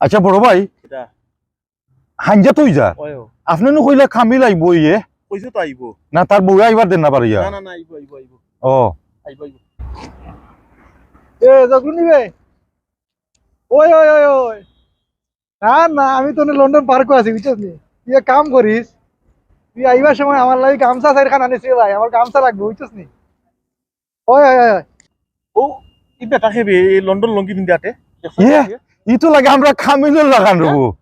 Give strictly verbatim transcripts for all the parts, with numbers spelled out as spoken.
আচ্ছা বড় ভাই, এটা হাইঞ্জা তুই যা। ওয়ো। আপনে নু কইলা কামিল আইবো ইয়ে? কইছো তো আইবো। না, তার বউয়ে আইবার দেন না পারিয়া? না না না, আইবো আইবো আইবো। ও। আইবো আইবো। এ জগলুনি বে। ওই ওই ওই ওই। না না, আমি তো লন্ডন পার্কো আছি, বুঝছস নি? তুই এক কাম করিস, তুই আইবার সময় আমার লাগি গামছা চাইরখান আনিস রে ভাই, আমার গামছা লাগবো, বুঝছস নি? ওই ওই ওই ওই। ও, ই বেটা কে বে, এই লন্ডন লুঙ্গি পিন্দে আটে। ইয়ে, ই তো লাগে আমরা কামিলর লাখান রবো।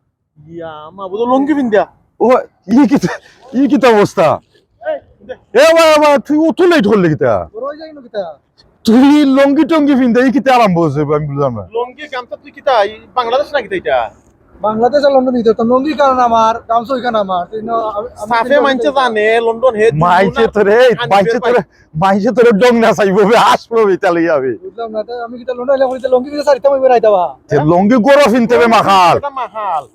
ইয়া মা, বুঝো লুঙ্গি পিন্দা। ও, ই কিতা, ই কিতা অবস্থা? এই, দে। এ বাবা, তুই অত লেট করলে কিতা? বড় ভাই যাই না কিতা? তুই লুঙ্গি টুঙ্গি পিন্দে, ই কিতা আরম্ভ অইছে, আমি বুঝলাম না। লুঙ্গি গামছা তুই কিতা, এই বাংলাদেশ না কিতা এটা? বাংলাদেশ আর লন্ডন দিতে তো লুঙ্গি কারণ আমার, গামছা ওইখানে আমার। তুই না, আমি- আমি সাফে কিন্তু মানছে জানে, লন্ডন হে মাইছে তোরে, আনি মাইছে ফের তোরে, মাইছে তোরে ডং না চাইবো বে, আসবো বে, তাহলে যাবে। বুঝলাম না, তাই আমি কিতা লন্ডন এলে কইতে লুঙ্গি কিতা সারিতে হইবে না এটা বা? তে লুঙ্গি গরো পিনতে বে মাখাল। এটা মাখাল।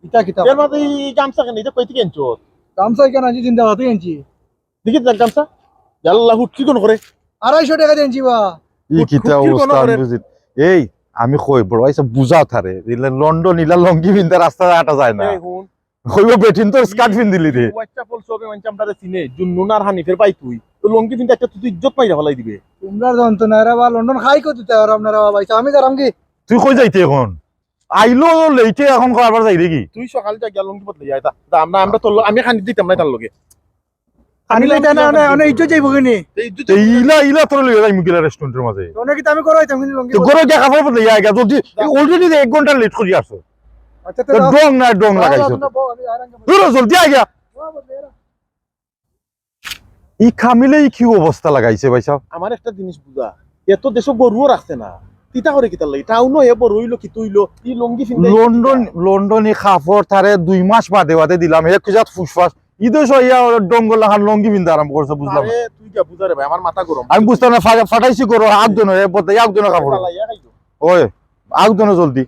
এটা কিতা? এর মাঝে এই গামছা কেন, এটা কই থেকে আনছো? গামছা ওইখানে আনছি, জিন্দাবাদই আনছি। দেখি তো গামছা। ইয়াল্লা, হুটকি কোন করে? আড়াইশো টাকা দিয়ে আনছি বা। ই কিতা কুটকুট অবস্থা কোন আমি করে? বুঝি। এই, আমি কই বড় ভাই, বুঝাও তারে। দিলে লন্ডন ইলা লুঙ্গি পিন্দে রাস্তায় আটা যায় না। এই হুন। কইবো বেটিন তোর স্কার্ট পিন্দিলি রে। WhatsApp সবে মানছে আমরা চিনে, জুন্নুন আর হানিফের ভাই তুই। তো লুঙ্গি পিন্দে একটা তুই ইজ্জত মাইরা ফেলাই দিবে। তোমরা জানতো না, এরা বা লন্ডন খাই কত দিতে আর আপনারা বা ভাই, আমি যারাম কি? তুই কই যাইতে এখন? আইলো লেটে, এখন কয় আবার যাই দেখি। তুই সকাল যা গিয়া লুঙ্গি বদলে যায়, তা, তা আমরা, আমরা তোর ল-, আমি খানি দিতাম না তার লগে। আমি লইতে না, না, অনেক ইজ্জত যাইবো কিনি? এই ইজ্জত তে ইলা, ইলা তোর লইয়া যাইমু গিলা রেস্টুরেন্টের মাঝে। অনেক কিতা আমি করাইতাম কিন্তু লুঙ্গি তো গরো গিয়া কাপড় বদলে আয় গিয়া, জলদি। Already এক ঘন্টা লেট করি আসো। আচ্ছা, তো ডং না, ডং লাগাইছো। না, বউ, আমি আর আঙ্গে ধরো, জলদি আয় গিয়া। ই কামিলে ই কি অবস্থা লাগাইছে ভাই সাহেব? আমার একটা জিনিস বুঝা, এত দেশো গরুও রাখছে না, কিতা করে কিতার লাগি? টাউনো এ বড় হইলো, কি তুইলো, ই লুঙ্গি পিন্দে। লন্ডন, লন্ডনি কাপড় তারে দুই মাস বাদে বাদে দিলাম, হে কিজাত ফুসফাস। ইদে সইয়া ডঙ্গর লাখান লুঙ্গি পিন্দা আরম্ভ করছে, বুঝলাম না। আরে তুই গিয়া বুঝা রে ভাই, আমার মাথা গরম। আমি বুঝতাম না, ফা-, ফাটাইছি গরো, আগ দোনো, এ বদলে আগ দোনো কাপড়। জ্বালাইয়া খাইলো। ওই, আগ দোনো জলদি।